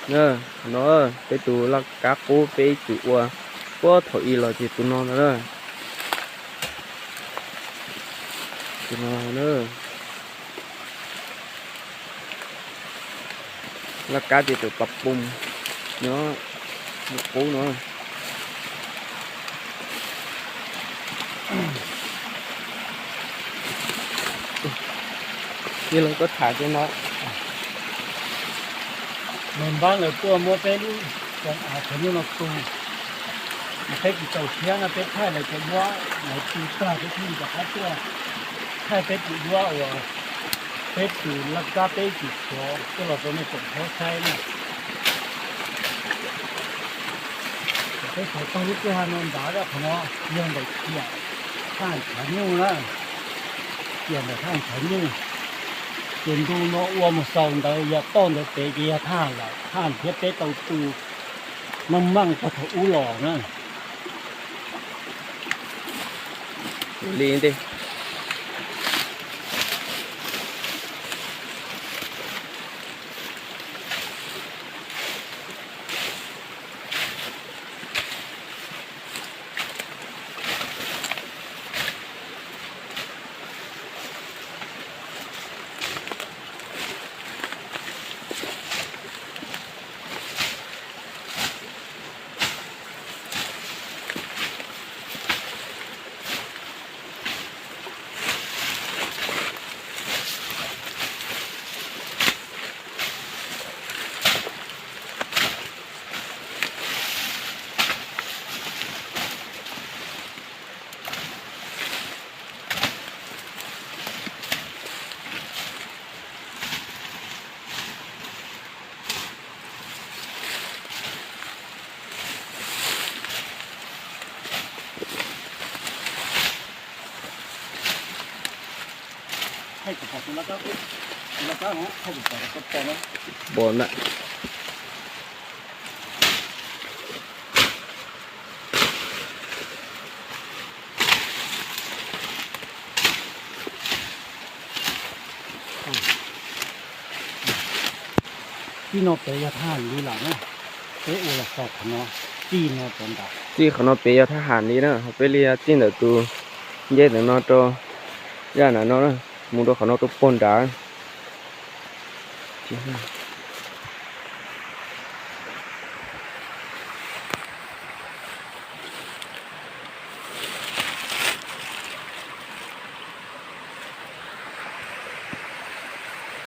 Na, qhov no peb tus laj kab qub peb ib txwm ua puag thaum ub los ces tus no ntag na. Tus no na. Laj kab ces tus pas poos no, qub no. Yog los koj tham tias no, nws npab lawv tuaj muab peb lub xyoo av qhov nyuj no tu, peb tsis tau thiab no peb thaij lawv cov duab, lawv tu tag peb thiaj li rov qab tuaj thaij peb tus duab uas peb tus laj kab peb tsis xyov coj los rau nej tsoom hlob saib na. Peb xyov tau lub kwj ha no nrad, qhov no yog ntawm ciam thaj ntshav nyuj na, ciam ntawm thaj ntshav nyuj. Ces ntu no ua mus xaus ntawd yog toj ntawd pem ces yog thaj lawm, thaj thiab peb tau tu maj maj txog thaum ub los na. Li ntej. Pom na. Txij no pem yog thaj ham li lawm na, peb ua los xaus qhov no, txij no rau nram, txij qhov no pem yog thaj ham li na, ho peb li txij ntawm tus nceb ntawm no rau zaj nram no na, mus rau qhov no rau puag nrad.